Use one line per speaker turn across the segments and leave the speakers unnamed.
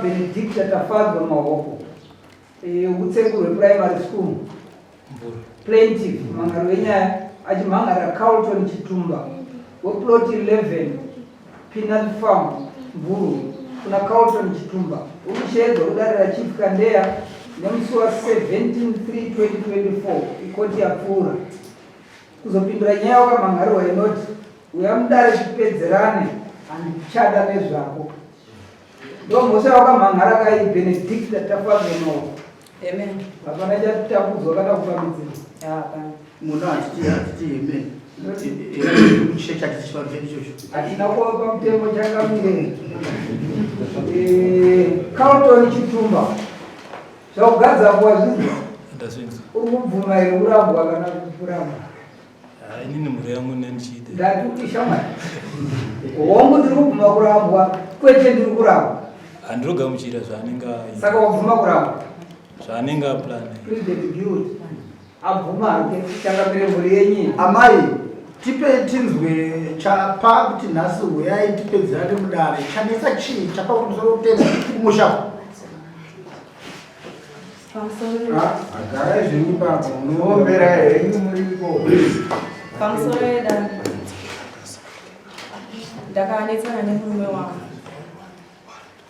Benedicta Tafadzwa Mahoko, Utsengu rwePrimary School, plaintiff, mhangari wenyaya achimhangarira Carlton Chitumba weplot 11 Peanut Farm, Mvurwi, kuna Carlton Chitumba uri kusheedzwa kudare raChief Kandeya nemusi wa 17 3 2024 ikoti yapfuura kuzopindura nyaya wakamhangarirwa inoti uya mudare tipedzerane handichada nezvako. Ndomhosva wakamhan'ara kai Benedicta Tafadzwa.
Amen.
Hapana chatakudzwa kana kupamhidzira.
Hapana.
Muno hatiti hatiti amen. Chechi hatiti chivanhu chedu ichocho.
Hatina kuva pamutemo chakamire. Carlton Chitumba. Zvakugadza kuwa zvinzwa.
Ndazvinzwa.
Uri kubvuma here kurambwa kana kuramba?
Ah, inini mhuri yangu nendichide.
Ndati kuti shamwari. Hongu ndiri kubvuma kurambwa, kwete ndiri kurambwa.
Handinogamuchira zvaanenge aita.
Saka wabvuma kurambwa.
Zvaanenge aplana.
President Guild abvuma hake changamire mhuri yenyu.
Amai, tipe tinzwe chapa kuti nhasi huyai tipedzerane mudare. Chanetsa chii chapa kuti musoro uteme kumusha?
Agarai zvenyu ipapo munoombera henyu muripo.
Pamusoro yedare ndakanetsana nemurume wangu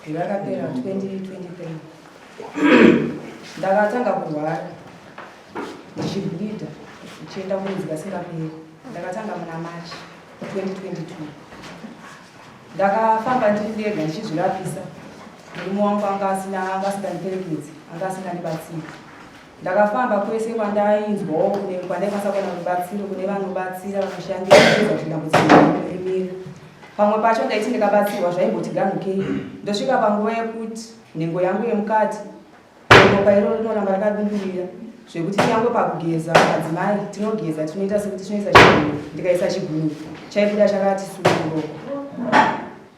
gore rakapera 2023. Ndakatanga kurwara ndichibleeda ndichienda kumwedzi kasingaperi. Ndakatanga muna March 2022. Ndakafamba ndiri ndega ndichizvirapisa. Murume wangu anga asina anga asingandiperekedzi, anga asingandibatsiri. Ndakafamba kwese kwandainzwawo kune kwandaikwanisa kuwana rubatsiro kune vanobatsira vanoshandira kuedza kuti dambudziko rangu rimire. Pamwe pacho ndaiti ndikabatsirwa zvaimboti ganhukei. Ndosvika panguva yekuti nhengo yangu yemukati Ropa iro rinoramba rakadundurira zvekuti nyangwe pakugeza madzimai tinogeza tinoita sekuti tinoisa chigunwe, ndikaisa chigunwe chaibuda chakati sururopa.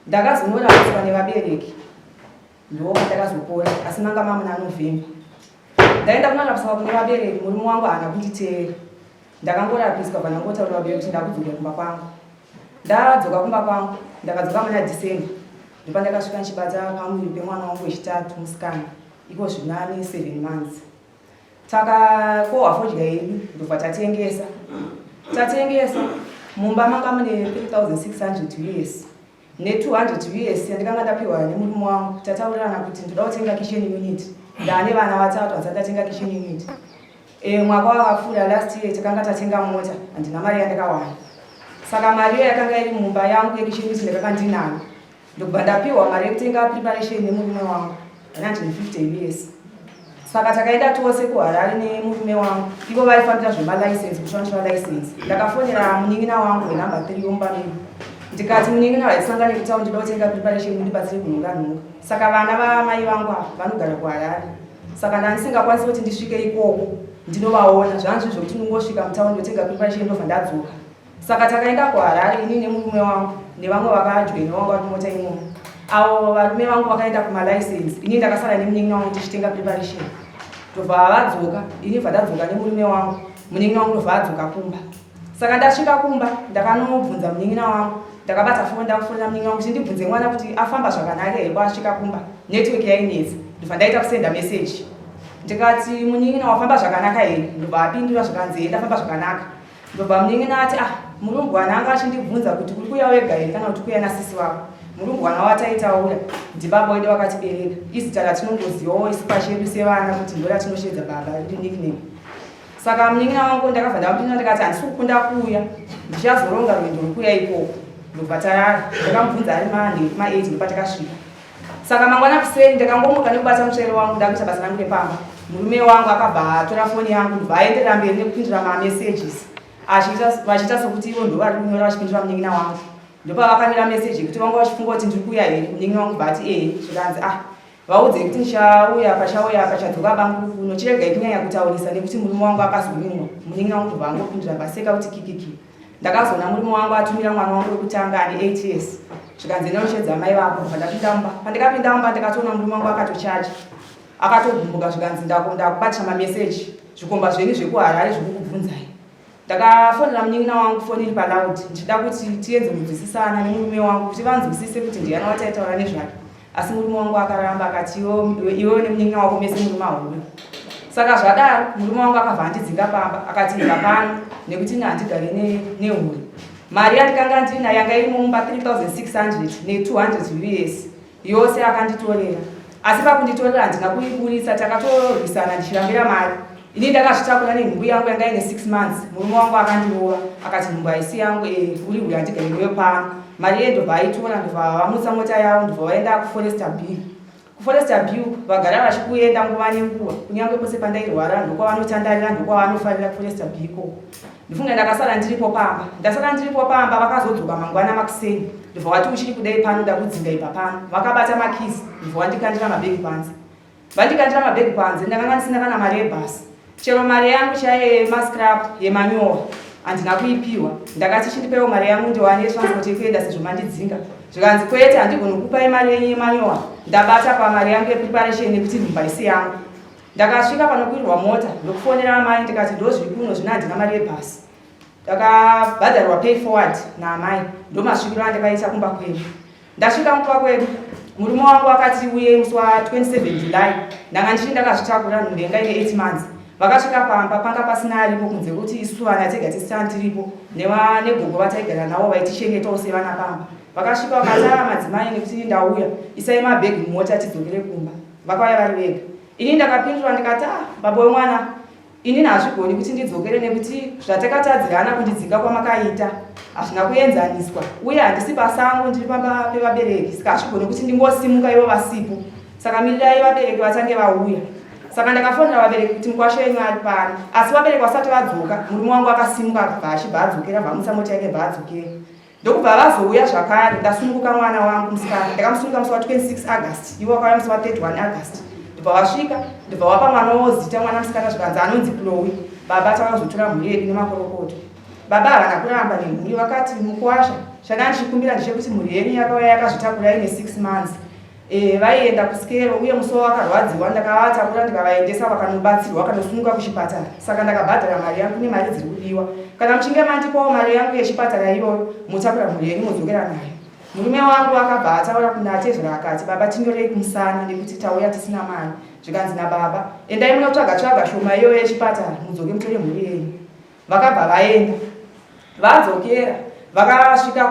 Ndakazonorapwa nevabereki ndopandakazopora, asi manga mamuna November. Ndaenda kunorapiswa kune vabereki, murume wangu haana kunditeera. Ndakangorapiswa bva ndangotaurira vabereki kuti ndakudzokera kumba kwangu. Ndadzoka kumba kwangu, ndakadzoka muna December. Ndopandakasvika ndichibata pamuviri pemwana wangu wechitatu musikana, iko zvino ane 7 months. Takakohwa fodya yedu ndobva tatengesa. Tatengesa mumba manga mune 3600 US ne 200 US yandikanga ndapiwa nemurume wangu. Tataurirana kuti ndoda kutenga kitchen unit, ndaane vana vatatu handisati ndatenga kitchen unit. Mwaka wakapfuura last year takanga tatenga mota, handina mari yandakawana. Saka mari iyo yakanga iri mumba yangu yekitchen unit ndakanga ndinayo, ndokubva ndapiwa mari yekutenga preparation nemurume wangu 150 US. Saka takaenda tose kuHarare nemurume wangu, ivo vaifambira zvemalicense, kushandisa license. Ndakafonera munin'ina wangu wenumber 3 womumba medu, ndikati munin'ina vaisangane kutaundi, ndoda kutenga preparation mundibatsire kunhonga nhonga. Saka vana vamai vangu ava vanogara kuHarare, saka ndandisingakwanisi kuti ndisvike ikoko ndinovaona. Zvanzi zvekuti ndingosvika mutaundi ndotenga preparation ndobva ndadzoka. Saka takaenda kuHarare ini nemurume wangu nevamwe vakajoina wangu vari mumota imomo. Avo varume vangu vakaenda kumalicense, ini ndakasara nemunin'ina wangu tichitenga preparation. Ndobva vadzoka, ini bva ndadzoka nemurume wangu, munin'ina wangu ndobva adzoka kumba. Saka ndasvika kumba ndakanobvunza munin'ina wangu, ndakabata foni ndakufonera munin'ina wangu kuti ndibvunze mwana kuti afamba zvakanaka here kwaasvika kumba. Network yainetsa, ndobva ndaita kusenda message ndikati munin'ina wafamba zvakanaka here, ndobva apindura zvikanzi hee ndafamba zvakanaka. Ndobva munin'ina ati ah, murumbwana anga achindibvunza kuti uri kuuya wega here kana kuti kuuya nasisi wako. Murumbwana wataitaura ndibaba wedu vakatibereka, izita ratinongozivawo isu pachedu sevana kuti ndoratinoshedza baba riri nickname. Saka munin'ina wangu ndakabva ndamupindura ndikati handisi kukunda kuuya, ndichazoronga rwendo rwekuuya ikoko. Ndobva tarara, ndakamubvunza ari manheru kuma 8 ndopatakasvika. Saka mangwana kuseni ndakangomuka nekubata mutsvairo wangu ndakuita basa rangu repamba. Murume wangu akabva atora foni yangu ndobva aenderera mberi nekupindura mamessages vachiita sokuti ivo ndo vari kunyora vachipindura munin'ina wangu. Ndopavakanyora message yekuti vanga vachifunga kuti ndiri kuuya here, munin'ina wangu bva ati ehe, zvikanzi ah vaudzei kuti ndichauya pachauya pachadzoka bangu kuno, chiregai kunyanya kutaurisa nekuti murume wangu akazonyumwa. Munin'ina wangu ndobva angopindura vaseka kuti kikiki. Ndakazoona murume wangu atumira mwana wangu wekutanga ane 8 years, zvikanzi enda unoshedza amai vako. Ndobva ndapinda mumba. Pandikapinda mumba ndakatoona murume wangu akatochaja, akatogumbuka, zvikanzi ndakubatira mameseji, zvikomba zvenyu zvekuHarare zvekukubvunzai. Ndakafonera munin'ina wangu foni iri paloud ndichida kuti tiedze kunzwisisana nemurume wangu kuti vanzwisise kuti ndiani wataitaura nezvake. Asi murume wangu akaramba akati iwewe nemunin'ina wako mese muri mahure. Saka zvadaro murume wangu akabva andidzinga pamba akati ibva pano nekuti ini handigare nehure. Mari yandikanga ndinayo yanga irimo mumba 3600 ne200 us yose akanditorera. Asi pakunditorera handina kuiburitsa takatorwisana ndichirambira mari. Ini ndakazvitakura nenhumbu yangu yanga ine 6 months. Murume wangu akandirova akati nhumbu haisi yangu eh, uri hure handigare newe pano. Mari iye ndobva aitora ndobva vamutsa mota yavo ndobva vaenda kuForester B. KuForester B uku vagara vachikuenda nguva nenguva kunyange pose pandairwara ndokwavanotandarira ndokwavanofarira kuForester B ikoko. Ndifunga ndakasara ndiripo pamba. Ndasara ndiripo pamba vakazodzoka mangwana makuseni ndobva vati uchiri kudai pano ndakudzinga ibva pano. Vakabata makeys ndobva vandikandira mabhegi panze. Vandikandira mabhegi panze ndakanga ndisina kana mari yebhasi. Chero mari yangu chaiyo yemascrap yemanyowa handina kuipiwa. Ndakati chindipeiwo mari yangu ndiwane transport yekuenda sezvo mandidzinga. Zvikanzi kwete handigoni kukupai mari yenyu yemanyowa. Ndabata pamari yangu yepreparation yekuti nhumba isi yangu. Ndakasvika panokwirirwa mota ndokufonera amai ndikati ndozviri kuno zvino handina mari yebhasi. Ndakabhadharirwa pay forward naamai ndomasvikiro andakaita kumba kwedu. Ndasvika kumba kwedu murume wangu akati uye musi wa 27 July ndanga ndichiri ndakazvitakura nhumbu yanga ine 8 months. Vakasvika pamba panga pasina aripo kunze kwekuti isu vana tega tisina tiripo negogo vataigara navo vaitichengetawo sevana pamba. Vakasvika vakati ah madzimai nekuti ndauya isai mabhegi mumota tidzokere kumba. Vakauya vari vega. Ini ndakapindura ndikati ah baba wemwana Inini hazvigoni kuti ndidzokere nekuti zvatakatadzirana kundidzinga kwamakaita hazvina kuenzaniswa uye handisi pasango ndiri pamba pevabereki saka hazvigoni kuti ndingosimuka ivo vasipo saka mirirai vabereki vatange vauya saka ndakafonera vabereki kuti mukwasha wenyu ari pano asi vabereki vasati vadzoka murume wangu akasimuka akabva achibva adzokera bvamutsa mota yake bva adzokera Ndokubva vazouya zvakare ndasununguka mwana wangu musikana ndakamusununguka musi wa 26 August ivo vakauya musi wa 31 August ndobva vasvika ndobva wapa mwana wavo zita mwana musikana zvikanzi anonzi Chloe baba takazotora mhuri yedu nemakorokoto baba havana kuramba nemhuri vakati mukwasha chandanga ndichikumbira ndechekuti mhuri yenyu yakauya yakazvitakura ine 6 months E, vaienda kusikero uye musi wawakarwadziwa ndakavatakura ndikavaendesa vakanobatsirwa vakanosununga kuchipatara saka ndakabhadhara mari yangu nemari dziri kudiwa kana muchinge mandipawo mari yangu yechipatara iyoyo motakura mhuri yenyu modzokera nayo murume wangu akabva ataura kuna atezvara akati baba tinyorei kumusana nekuti tauya tisina mari zvikanzi nababa endai munotsvaga tsvaga shoma iyoyo yechipatara mudzoke mutore mhuri yenyu Vakabva vaenda. Vadzokera vakasvika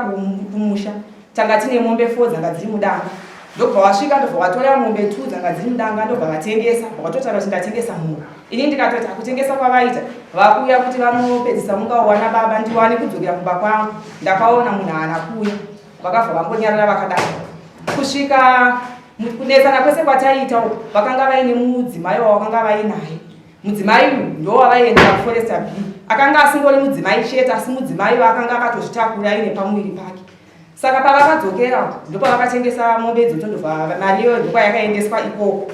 kumusha tanga tine mombe 4 dzanga dziri mudanga ndobva wasvika ndobva watora mombe 2 dzanga dziri mudanga ndobva vatengesa vakatotaura kuti ndatengesa mombe ini ndikatoti akutengesa kwavaita vakuuya kuti vanopedzisa mungawana baba ndiwane kudzokera kumba kwangu ndakaona munhu haana kuuya vakabva vangonyarara vakadaro kusvika kunetsana kwese kwataiita uku vakanga vaine mudzimai wavakanga vainaye Mudzimai uyu ndowavaiendera kuForester B. Akanga asingori mudzimai chete asi mudzimai waakanga akatozvitakura aine pamuviri pake. Saka pavakadzokera ndopavakatengesa mombe idzodzo ndobva mari iyoyo ndokwayakaendeswa ikoko.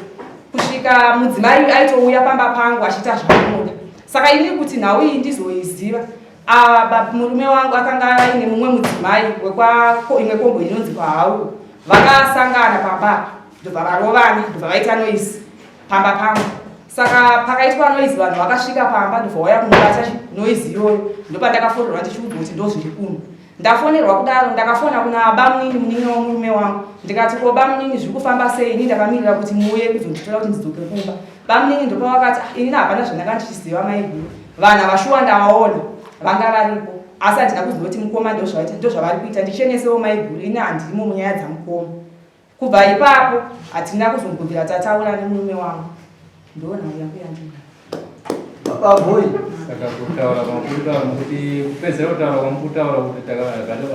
Kusvika mudzimai uyu aitouya pamba pangu achiita zvaanoda. Saka ini kuti nhau iyi ndizoiziva ava murume wangu akanga aine mumwe mudzimai wekwa imwe kombo inonzi kwaHauru. Vakasangana pamba ndobva varovana ndobva vaita noise. pamba pangu saka pakaitwa noise vanhu vakasvika pamba ndobva wauya kunobata noise iyoyo ndopandakafonerwa ndichiudzwa kuti ndozviri kuno ndafonerwa kudaro ndakafona kuna bamunini munin'ina wemurume wangu ndikati ko bamunini zviri kufamba sei ini ndakamirira kuti muuye kuzonditora kuti ndidzoke kumba bamunini ndopavakati ah, inini hapana zvandanga ndichiziva maiguru vanhu avashuwa ndavaona vanga varipo asi handina kuziva kuti mukoma ndozvavari kuita ndichenesewo maiguru ini handimo munyaya dzamukoma Kubva ipapo hatina kuzombobvira tataura nemurume wangu. Ndonhau yangu yandinayo.
Baba boy.
Saka kutaura kwamukutaura mukuti kupedzera kutaura kwamukutaura kuti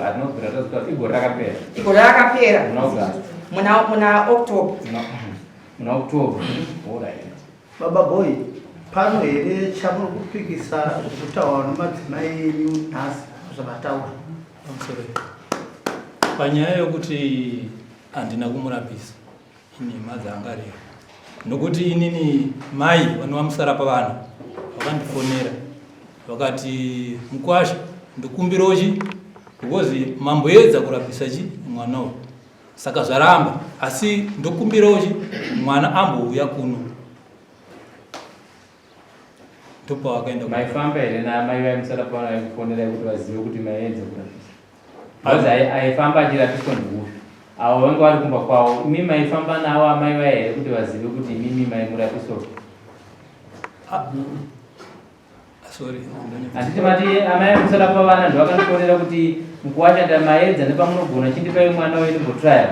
hatina kubvira tazotaura igore rakapera.
Igore rakapera.
Muna August.
Muna muna October.
Muna muna October. All right.
Baba boy, pano here chamuri kupikisa zvekutaura nemadzimai enyu nhasi zvavataura?
Pamusoro. Panyaya yokuti handina kumurapisa inhema dzaangareva nokuti inini mai vanova musara pavanhu vakandifonera vakati mukwasha ndokumbirawo chi because mamboedza kurapisa chi mwana uyu saka zvaramba asi ndokumbirawo chi mwana ambouya kuno ndopawakaenda
maifamba here naamai vaimusara pavana vaikufonerai kuti vazive kuti maiedza kurapisa because aifamba achirapiswa ndiuyu. Avo vanga vari kumba kwavo, imi maifamba navo amai vaya here kuti vazive kuti imimi maimurapiso?
Ah, sorry.
Handiti mati amai musara pavana ndovakandifonera kuti mukuwasha ndamaedza nepamunogona chindipai mwana wenyu ndimbotraya.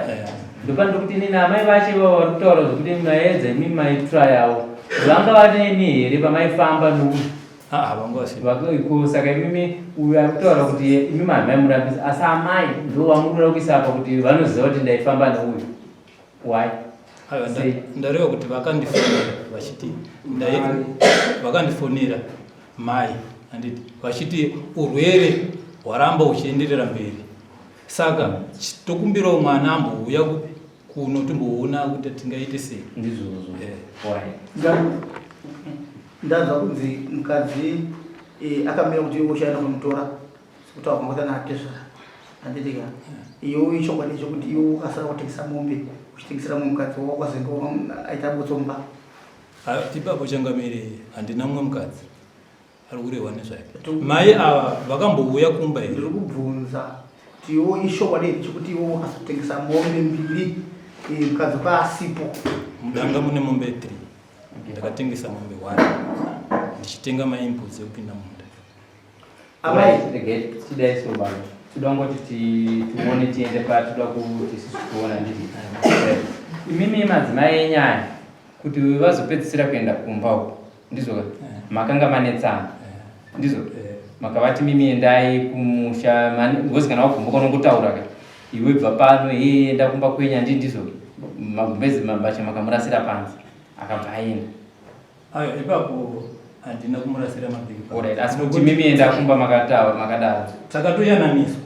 Ndopandiri kuti inini amai vacho ivavo vari kutaura zvekuti maedza imi maitrayawo. Vanga vanemi here pamaifamba nouyu?
Ah, vanga vasiri.
Vako saka imimi uyu ari kutaura kuti imi mhamai murapisa asi amai ndo vamuri kuisa apa kuti vanoziva kuti ndaifamba neuyu. Why?
Aiwa, ndareva kuti vakandifonera vachiti vakandifonera mai handiti vachiti urwere hwaramba huchienderera mberi saka tokumbirawo mwana ambouya kupi kuno timboona kuti tingaite sei
ndizvozvo
eh.
Ndanzwa kunzi mukadzi eh, akamira kuti iwe uchaenda kunomutora sekutaura kwanga kwaita naatezvara handiti ka iwe ichokwadi chekuti iwe ukasara kutengesa mombe uchitengesera mumwe mukadzi wawakazenge aita botsomba.
Ah, ipapo changamire handina mumwe mukadzi ari kurehwa nezvake mai ava vakambouya kumba here
ndiri kubvunza kuti iwo ishokwadi here chekuti iwo wakazotengesa mombe mbiri eh, mukadzi kwaasipo
mudanga mune mombe 3 ndakatengesa mombe 1 ndichitenga mainputs ekupinda munda
amai
regai tichidai so baba toda kungoti tione tiende patoda kuti isusu kuona nditi imimi madzimai enyaya kuti vazopedzisira kuenda kumba uko ndizvo ka makanga manetsana ndizvo makavati mimi endai kumusha ngozi kana wagumbuka unongotaura ka iwe bva pano hee enda kumba kwenyu handii ndizvo magumbezi mabasha makamurasira panze akabva aenda
Ayo ipapo handina kumurasira mabhegi.
Alright, asi kuti mimi enda kumba makataura makadaro.
Takatoyananiswa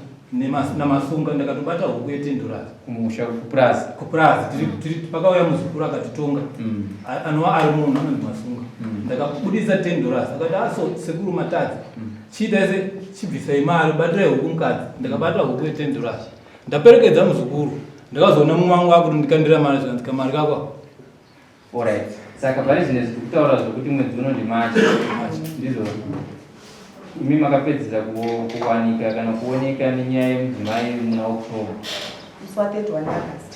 namasunga ndakatobata huku yetendurasi
kumusha kupurazi
kupurazi tiri tiri pakauya muzukuru akatitonga mm. anova ari munhu anonzi masunga mm. ndakabudisa tendurasi akati aso ah, sekuru matadza mm. chiita se chibvisai mari batirai huku mukadzi ndakabata huku yetendurasi ndaperekedza muzukuru ndakazoona mumwe wangu akuti ndikandira mari zvikanzi kamari kako
Alright. Saka pari zvino izvi kutaura zvokuti mwedzi uno ndiMarch. Ndizvo. Imi makapedzisa kuwanika kana kuoneka nenyaya yemudzimai muna October.
Musi wa 31 August.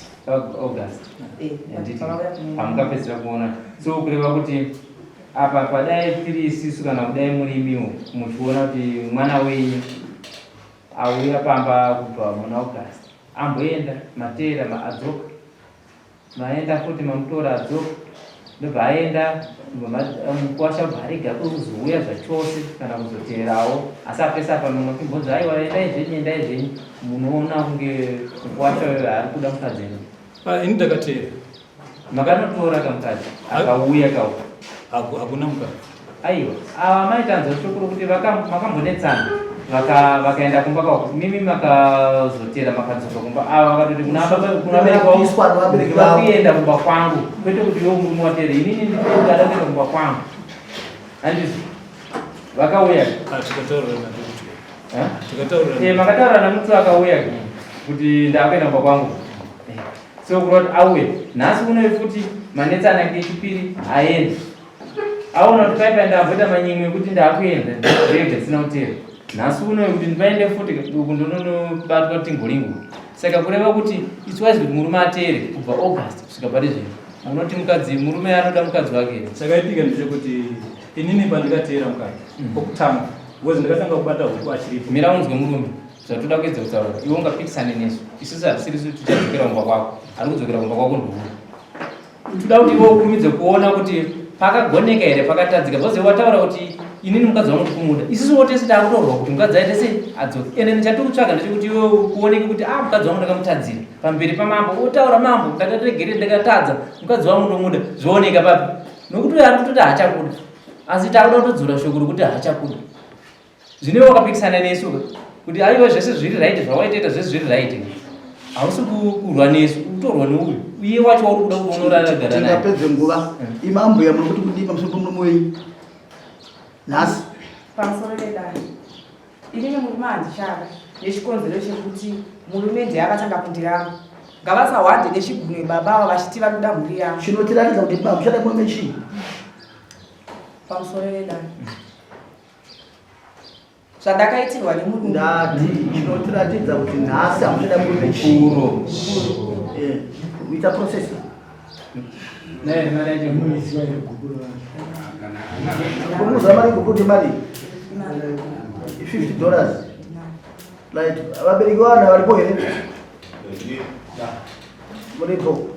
August. Eh, pamukapedzisira kuona. So kureva kuti apa padai tiri isisu kana kudai muri imiwo muchiona kuti mwana wenyu auya pamba kubva muna August amboenda mateera adzoka Maenda futi mamutora adzoka ndobva aenda mukwasha obva arega kuzouya zvachose kana kuzoteerawo asi apesa apa mumwe achimbonzi aiwa endai zvenyu endai zvenyu munoona kunge mukwasha uyo ari kuda mukadzi here
ah, ini ndakateera
makanotora kamukadzi akauya kawo
hakuna mukadzi
Aiwa, ava mai tanzwa shoko rokuti makambonetsana vakaenda kumba kwavo, mimi makazotera makadzoka kumba, ava vakatoti kuna vabereki vavo kuenda kumba kwangu, kwete kuti iwe murume watere, inini ndada kuenda kumba kwangu. Handizvo? Vakauya.
Ah, tikataurirana.
Eh, makataurirana muti akauya kuti ndakuenda kumba kwangu. Eh, so kureva kuti auye nhasi unoyi futi manetsana kechipiri aende aona kuti paipa ndamboita manyimwe ekuti ndakuenda ndega dzisina kutera nhasi uno kuti ndipaende futi uku ndononobatwa tingolingo saka kureva kuti its wise kuti murume atere kubva august kusvika pari zvino unoti mukadzi murume anoda mukadzi wake
chakaitika ndechekuti inini pandikateera mukadzi pokutanga because ndakatanga kubata huku achiripo
mira unzwe murume zvatoda kuedza kutaura iwe ungapikisane nesu isusu hatisirisu tichadzokera kumba kwako ari kudzokera kumba kwako ndouri Toda kuti iwe ukurumidze kuona kuti pakagoneka here pakatadzika because wataura kuti inini mukadzi wangu ndikumuda isusu tese takutorwa kuti mukadzi aite sei adzoke ende chatiri kutsvaga ndechekuti iwe kuoneke kuti ah mukadzi wangu ndakamutadzira pamberi pamambo otaura mambo ndakaregere ndakatadza mukadzi wangu ndomuda zvooneka papi nokuti uyo ari kutoti haachakuda asi takuda kutodzora shoko rokuti haachakuda Zvino iwe wakapikisana nesu ka kuti aiwa zvese zviri right zvawaitoita zvese zviri right hausi kurwa nesu kutorwa neuyu uye wacho wauri kuda kuonoraragara naye
tingapedze nguva eh. imi ambuya muri kuti kudii pamusoro pemurume wenyu nhasi
pamusoro vedare inini murume handichada nechikonzero chekuti murume ndiye akatanga kundiramba ngavasahwande nechigunwe baba ava vachiti vari kuda mhuri yangu
chinotiratidza kuti baba muchada murume chii
pamusoro vedare zvandakaitirwa nemurume
ndati chinotiratidza kuti nhasi hamuchada murume chii
Kuro.
Eh, ita process. Kumuza mari kukuti mari 50 dollars. Right, vabereki vana varipo here? Muripo.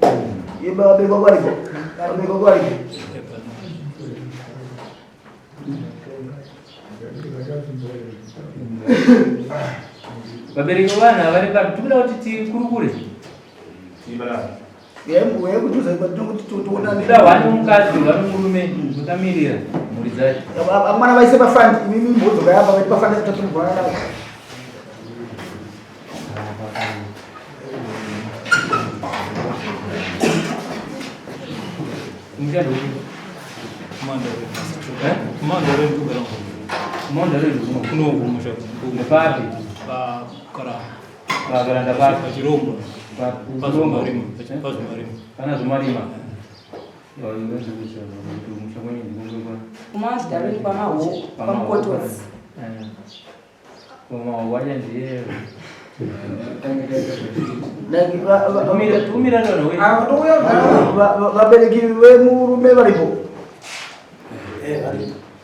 Iba vabereki vako varipo? Vabereki vako varipo?
Vabereki vevana vari papi? Tikuda kuti tikurukure. Kuda hwani mukadzi hwani murume mutamirira mhuri dzacho.
Amwana vaise pafront imimi mbodzoka yapa vaiti pafront tatomugona navo.
Mushando upi? Papi? Pakaranda papi?
Pachirombo.
Pazumarima. Pana Zumarima.
Kumadareni kwamahoko kwamukotozi.
Vabereki vemurume varipo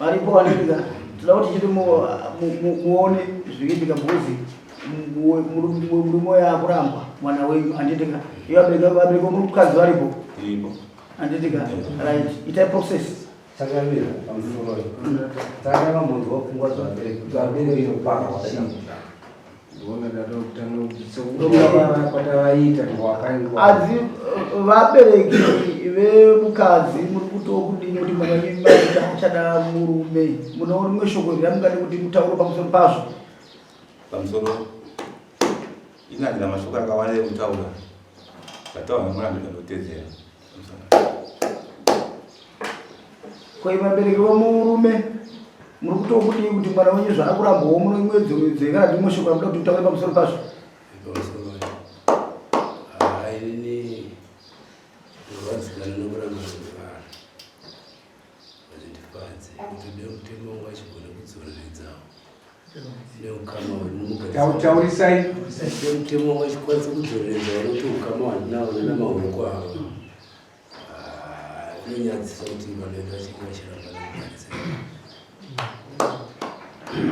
varipo vanoitika tinoda kuti chiti muone zvikuitika because murume uyo akurambwa mwana wenyu handitika iyo vabereki vemukadzi varipo handitika right itai process
Takamira pamusoro tanga vambonzwa pfungwa dzevabereki kuti vabereki inopaka kwakaita musha. Ndona ndatotanga kuti sekuda kwatavaita wakaingwa.
Asi vabereki vemukadzi muri kutokudini kuti mwana wenyu maita achada murume mune rimwe shoko here ramungade kuti mutaure pamusoro pazvo?
Pamusoro ini handina mashoko akawanda ekutaura zvataurwa nemwana ndozvandotedzera.
Ko imi vabereki vomurume muri kutokudii kuti mwana wenyu zvaakurambwawo muno imwe dzimwe kana ndimwe shoko ramuda kuti mutaure pamusoro pazvo?
Pamusoro ah, inini ndorwadzikana nokuramba kwevanhu hazvindifadzi kuti mutemo wangu achigona kudzoreredzawo
Taurisai.
Mutemo wangu achikwanisa kudzoreredzawo nokuti ukama hwandinawo nana mahoko avo zvinonyadzisa kuti vanhu vedu vachinge vachiramba nekugarisa.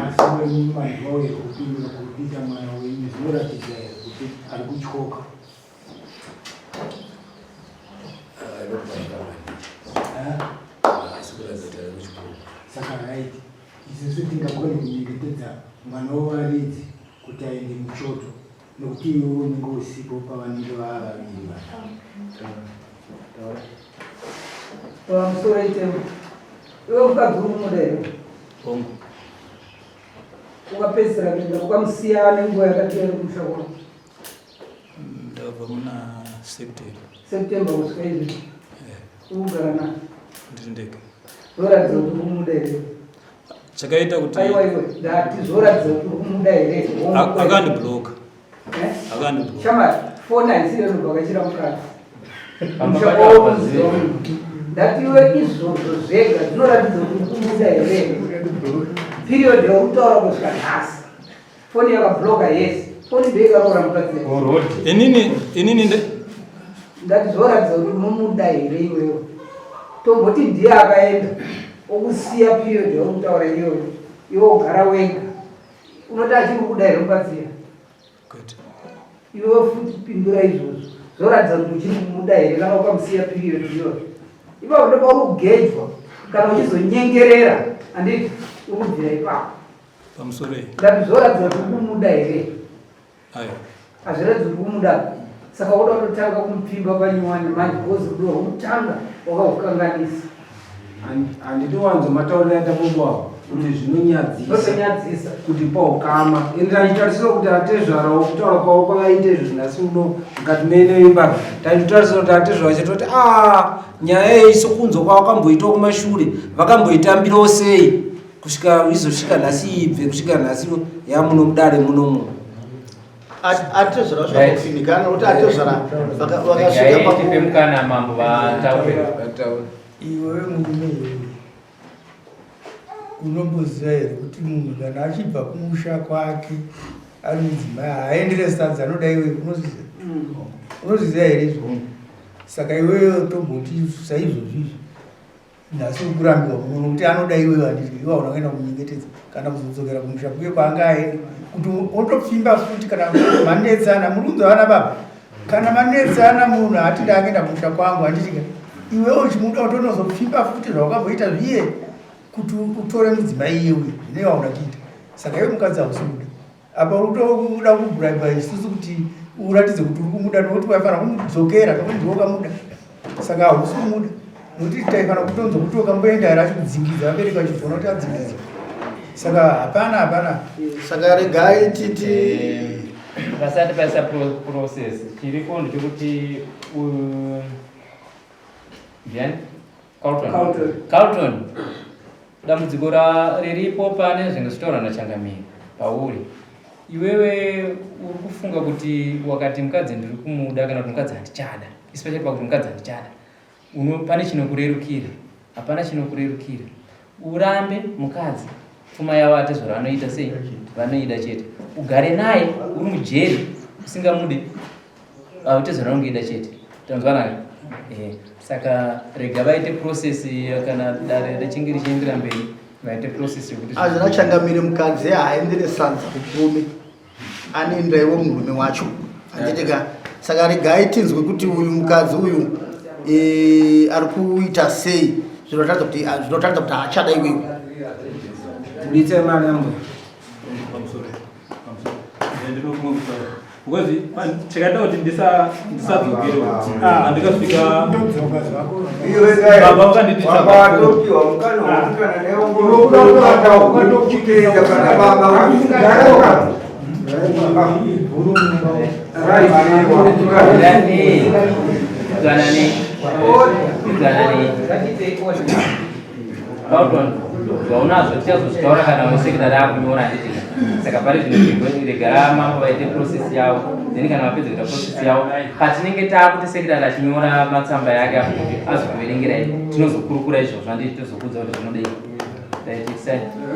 Asi wemanzwa uye kupindura kuri kuita mwana wenyu zvinoratidza here kuti ari kutyoka? Saka right isusu tingagone kunyengetedza mwana wevaridzi kuti aende muchoto nokuti iwe unenge usipo pavanenge vava vaviri vaya.
Pamusoro itemo iwe mukadzi uri kumuda here?
Hongu.
Ukapedzisira kuenda ukamusiya nenguva yakati here kumusha kwako?
Ndakabva muna September.
September kusvika izvi. Ukugara na?
Ndiri ndega.
Zvoratidza kuti uri kumuda here?
Chakaita kuti
Aiwa iwe, ndati zvoratidza kuti uri kumuda here?
Akandibloka.
Eh?
Akandibloka.
Shamwari, foni haisi iyo inobvakachira mukadzi.
Pamba pacho hapazivi.
Ndati iwe izvozvo zvega zvinoratidza kuti uri kumuda here? Period yauri kutaura kusvika nhasi. Foni yakabloka yes. Foni ndiyo ikaroora mukadzi.
Inini inini nde
Ndati zvoratidza kuti unomuda here iwewe. Tomboti ndiye akaenda okusiya period yauri kutaura iyoyo. Iwe wogara wega. Unoti achiri kuda here mukadzi iya?
Kwete.
Iwe futi pindura izvozvo. Zvoratidza kuti uchiri kumuda here kana ukamusiya period iyoyo. Ipapo ndopauri kugejwa kana uchizonyengerera handiti uri kubvira ipapo.
Pamusoro iyi.
Ndati zvoratidza kuti uri kumuda here?
Ayo.
Hazviratidzi kuti kumuda. Saka woda kutotanga kumupfimba panyuwani manje because rudo rwokutanga wakahukanganisa.
Handiti wanzo matauriro aita bongo avo kuti zvinonyadzisa.
Zvinonyadzisa.
Kuti paukama. Ende tachitarisira kuti atezvarawo kutaura kwavo kwavaita izvo nhasi uno mukati mene imba. Tachitarisira kuti atezvara vachatoti ah nyaya iyi sokunzwa kwavakamboitwa kumashure vakamboitambirawo sei kusvika izosvika nhasi ibve kusvika nhasi yamuno mudare munomu.
Atezvara zvakafinikana kuti atezvara vakasvika
paku tipe mukana mambo vataure.
Iwe murume iwe unomboziva here kuti munhu kana achibva kumusha kwake Ari mudzimai haaendere sadza anoda iwe unozviziva. Unozviziva here izvo? Saka iwewe tomboti saizvozvi izvi. Nhasi uri kurambiwa muno nokuti anoda iwewe handiti iwe hauna kuenda kumunyengetedza kana kuzodzokera kumusha kuye kwaanga aenda kuti wotopfimba futi kana manetsana muri kunzwa vana baba kana manetsana munhu haati ndakuenda kumusha kwangu handiti ka iwewe uchimuda utonozopfimba futi zvawakamboita zviye kuti utore mudzimai iye uye zvine wauna kuita saka iwe mukadzi hausi kuda apa uri kutoda kubraiba isusu kuti uratidze kuti uri kumuda nokuti waifanira kumudzokera nokuti ndiwe ukamuda saka hausi kumuda nokuti taifanira kutonzwa kuti ukamboenda here achikudzingidza vabereki vachizoona kuti adzingidza saka hapana hapana
saka regai titi
pasati paisa process chiripo ndechekuti ndiani Carlton.
Carlton.
Carlton. Dambudziko riripo pane zvinge zvichitaurwa naChangamire pauri. Iwewe uri kufunga kuti wakati mukadzi ndiri kumuda kana kuti mukadzi handichada. Especially pakuti mukadzi handichada. Uno pane chinokurerukira. Hapana chinokurerukira. Urambe mukadzi pfuma yavo atezvara vanoita sei? Vanoida chete. Ugare naye uri mujeri usingamude Hautezvara unongoida chete. Tanzwanana? Eh, saka rega vaite process kana dare richinge richiendera mberi vaite process yekuti
Azvina changamire mukadzi haaendere sadza kupfumi anoendera iwo murume wacho handiti ka saka regai tinzwe kuti uyu mukadzi uyu eh, ari kuita sei zvinotaridza kuti ah, zvinotaridza kuti haachada iwewe
Buditsa mari yambo.
Pamusoro. Pamusoro. Ndinofunga kutaura. Because chakaita kuti ndisadzokere handikasvika baba vakanditi
watopiwa mukana wekuti kana neukuenda kana baba
Zvaunazvo tichazozvitaura kana wesekretary akunyora handiti saka pari zvino rega mambo vaite process yavo then kana vapedza kuita process yavo patinenge taakuti sekretary achinyora matsamba yake apo kuti azokuverengerai tinozokurukura izvozvo handiti tozokuudza kuti zvinodei right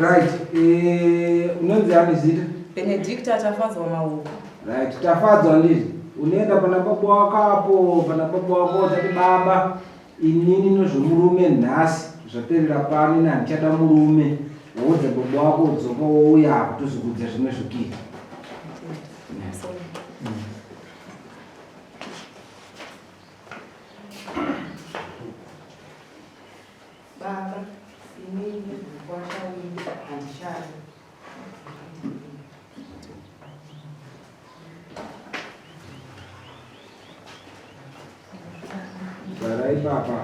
right eh, unonzi ani zita
Benedicta Tafadzwa Mahuku
right Tafadzwa ndizvo unoenda pana baba wako apo pana baba wako wozati baba Inini nozvomurume nhasi zvaperera pano ini handichada murume woudza baba wako wodzoka wouya apo tozokudza zvimwe zvekuita.
Baba, inini mukwasha wenyu handichada.
Gara ipapa.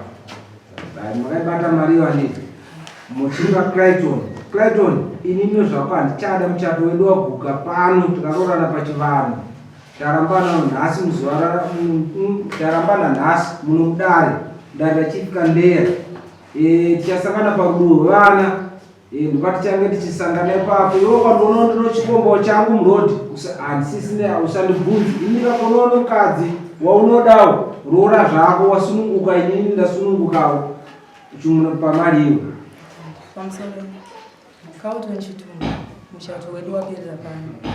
Dai makaibata mari iyo handiti. Muchiva Clayton. Clayton, ini ndinozvako handichada muchato wedu waguka pano tikaroorana pachivanhu. Tarambana nhasi muzuva ra tarambana nhasi muno mudare. Dare raChief Kandeya. Eh tichasangana parudo rwevana. Eh, ndopatichange tichisangana ipapo iwe ukandiona ndino chikombawo changu muroad handisisine usandibvunzi ini kakonoona mukadzi waunodawo roora zvako wasununguka inini ndasunungukawo chimwe pamari iwe
pamusoro Carlton Chitunga muchato wedu waperera pano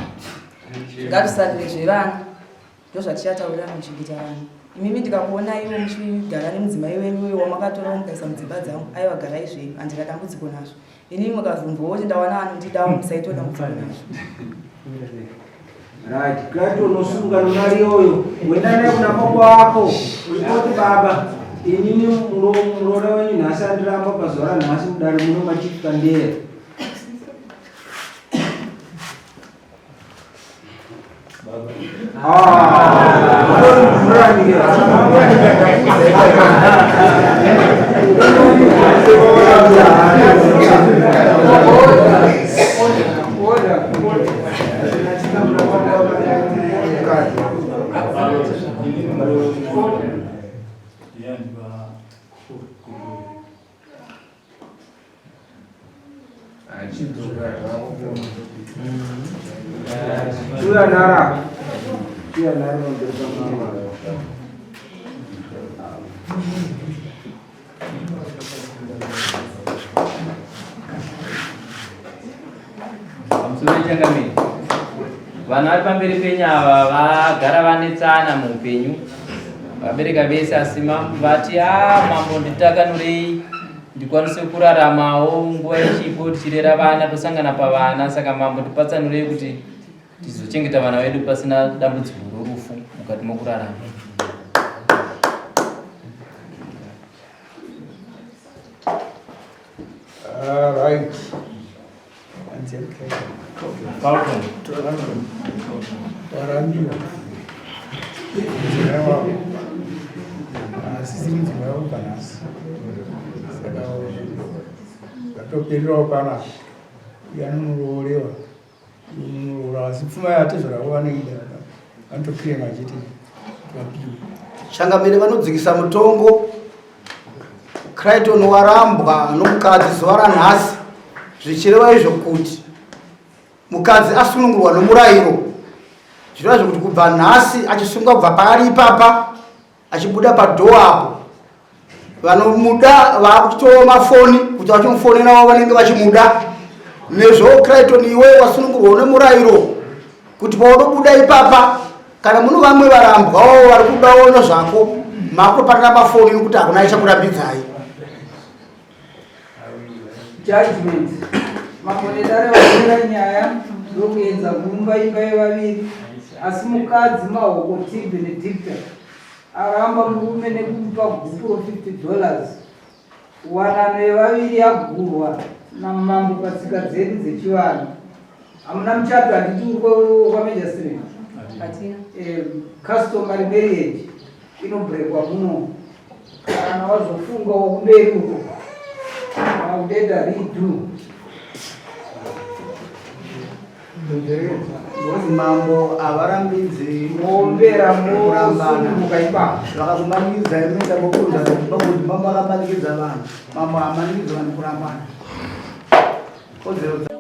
ngatisarire zvevana Ndozvatichataurira muchengeta vanhu. Imimi ndikakuonaiwo muchigara nemudzimai wenyu uyo wamakatora mukaisa mudzimba dzangu, aiwa garai zvenyu, handina dambudziko nazvo. Inini mukazonzwawo kuti ndawana anondidawo musaitawo dambudziko nazvo.
Right, Clayton unosunga nomari iyoyo. Wenda naye kuna baba wako. Urikoti baba, inini muroora wenyu nhasi andiramba pazuva ranhasi mudare muno machief Kandeya. Chiuya nara. Chiuya nara pamberi pamama.
Pamusoro changamire. Vana vari pamberi penyu ava vagara vanetsana muupenyu, vabereka vese, asi vati a ah, mambo nditakanurei ndikwanise kuraramawo nguva ichipo tichirera vana tosangana pavana, saka mambo ndipatsanurei kuti tizochengeta vana vedu pasina dambudziko rorufu mukati mokurarama.
All right.
Falcon.
Warambiwa. Mudzimai wako. Asisiri mudzimai wako panhasi. Saka zvatopererawo panapa. Uye anonoroorerwa. Unoroora asi pfuma yatezvara vavo vanoida. Vanotokirema chete. Vapiwe.
Changamire vanodzikisa mutongo Crichton warambwa nomukadzi zuva ranhasi zvichireva izvo kuti mukadzi asunungurwa nomurayiro zvireva zvekuti kubva nhasi achisungwa kubva paari ipapa achibuda padhoo apo vanomuda vakutowa mafoni kuti vachimufonerawo vanenge vachimuda nezvo Crichton iwe wasunungurwa nemurayiro kuti paunobuda ipapa kana muno vamwe varambwawo vari kudawo nezvako makutopanana mafoni nokuti hakuna ichakurambidzai
Judgment. Mambo nedare vatora nyaya ndokuedza kuumba imba yevaviri asi mukadzi Mahoko T Benedicta aramba murume nekumupa gupuro 50 dollars. Wanano yevaviri yagurwa namambo patsika dzedu dzechivanhu. Hamuna muchato handiti uri kwaMajor Street?
Hatina.
Eh, customary marriage inobrekwa muno kana wazofunga wakumberi uko wakudeda redo.
Ngozi mambo havarambidzi
Mombera
kurambana.
mosununguka ipapo.
Vakakumanikidza imoenda mokunza kuti mambo akamanikidza vanhu. Mambo haamanikidzi vanhu kurambana. Kodzero dza